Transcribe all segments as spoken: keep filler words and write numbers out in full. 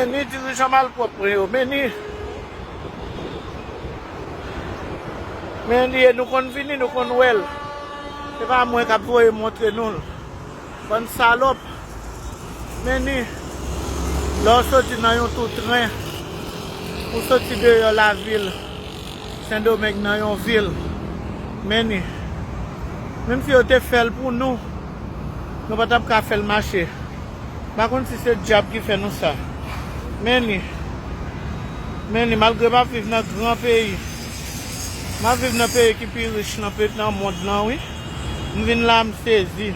Ni dirijan malpwòp mwen yo, men ni, men li ye, nou konn vini, nou konn wè l. Se pa mwen k ap voye montre nou l. Bann salòp, men ni, lè w soti nan yon tou tren, ou soti deyò lavil, Sendomeng nan yon vil, men ni, menm si yo te fè l pou nou, nou pa t ap ka fè l mache. M pa konn si se dyab ki fè nou sa. Men ni, men ni, malgre m ap viv nan gran peyi, m ap viv nan peyi ki pi rich nan pe-, nan mond lan, wi. M vin la, m sezi.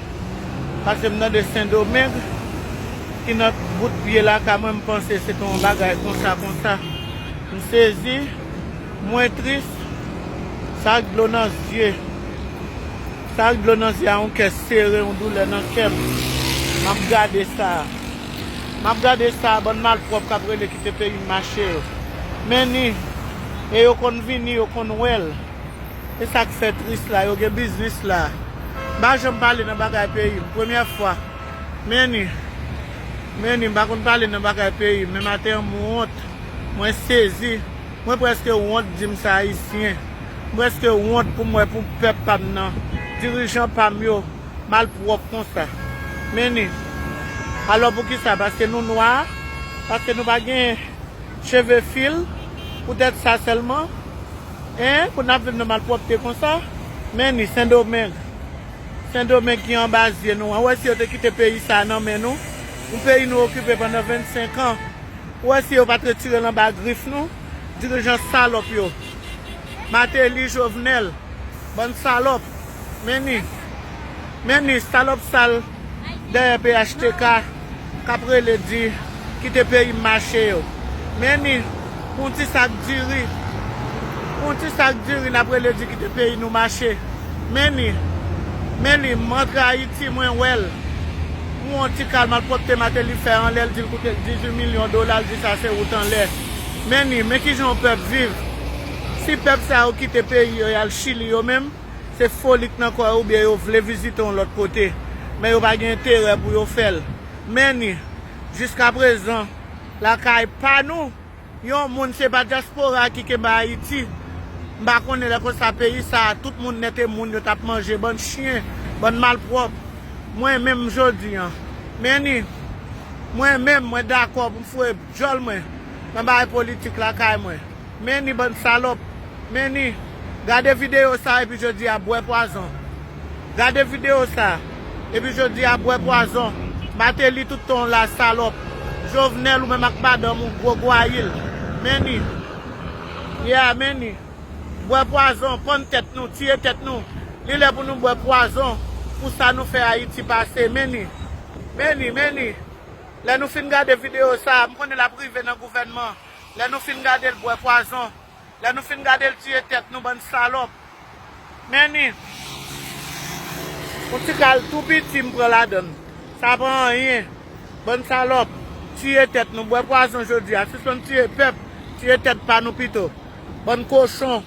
Paske m tande Sendomeng, ki nan bout pye lakay mwen, m panse se te yon bagay konsa, konsa. M sezi, mwen tris, sa ak dlo nan zye. Sa ak dlo nan zye a, yon kè sere, yon doulè nan kè m. M ap gade sa. M ap gade sa, bann malpwòp k ap rele kite peyi m mache yo. Men ni, e yo konn vini, yo konn wè l. E sa k fè tris la, yo gen biznis la. M pa janm pale nan bagay peyi m, premyè fwa. Men ni, men ni, m pa konn pale nan bagay peyi m, men maten an m wont, mwen sezi. Mwen prèske wont di m se ayisyen. Mwen prèske wont pou m wè pou pèp pa m nan, dirijan pa m yo, malpwòp konsa. Men ni, alò poukisa? Paske nou nwa? Paske nou pa gen cheve fil? Poutèt sa sèlman? En, pou n ap viv nan malpwòpte konsa? Men ni, Sendomeng. Sendomeng ki anba zye nou an. Ou wè si yo te kite peyi sa a nan men nou? Yon peyi nou okipe pandan vennsenk an. Ou wè si yo pa t retire l anba grif nou? Dirijan salòp yo. Mateli, Jovenel. Bann salòp. Men ni. Men ni, salòp sal dèyè P H T K k ap rele di kite peyi m mache yo. Men ni, pou yon ti sak diri, pou yon ti sak diri n ap rele di kite peyi nou mache. Men ni, men ni, m antre Ayiti, mwen wè l. Pou yon ti kal malpwòpte Mateli fè anlè l, di l koute l dizuit milyon dola, l di sa se wout anlè. Men ni, men kijan yon pèp viv. Si pèp sa yo kite peyi yo, y al Chili yo menm, se foli k nan kò yo oubyen yo vle vizite yon lòt kote. Men yo pa gen enterè pou yo fè l. Men ni, jiskaprezan, lakay pa nou, yon moun se pa dyaspora ki kenbe Ayiti. M pa konnen lè konsa peyi sa a, tout moun nèt e moun yo t ap manje, bann chen, bann malpwòp. Mwen menm jodi an, men ni, mwen menm, mwen dakò pou m foure djòl mwen nan bagay politik lakay mwen. Men ni bann salòp. Men ni. Gade videyo sa epi jodi a bwè pwazon. Gade videyo sa epi jodi a bwè pwazon. Mateli tout tan w la salòp. Jovenel ou menm ak madanm ou gwo gwayil. Men ni. Yeah, men ni. Bwè pwazon, pann tèt nou, tiye tèt nou. Li lè pou nou bwè pwazon pou sa nou fè Ayiti pase. Men ni. Men ni, men ni. Lè nou fin gade videyo sa, m konnen l ap rive nan gouvènman. Lè nou fin gade l bwè pwazon, lè nou fin gade l tiye tèt nou, bann salòp. Men ni, yon ti kal tou piti m pran ladan l. Sa pa anyen. Bann salòp, tiye tèt nou, bwè pwazon jodi a. Sispann tiye pèp, tiye tèt pa nou pito. Bann kochon.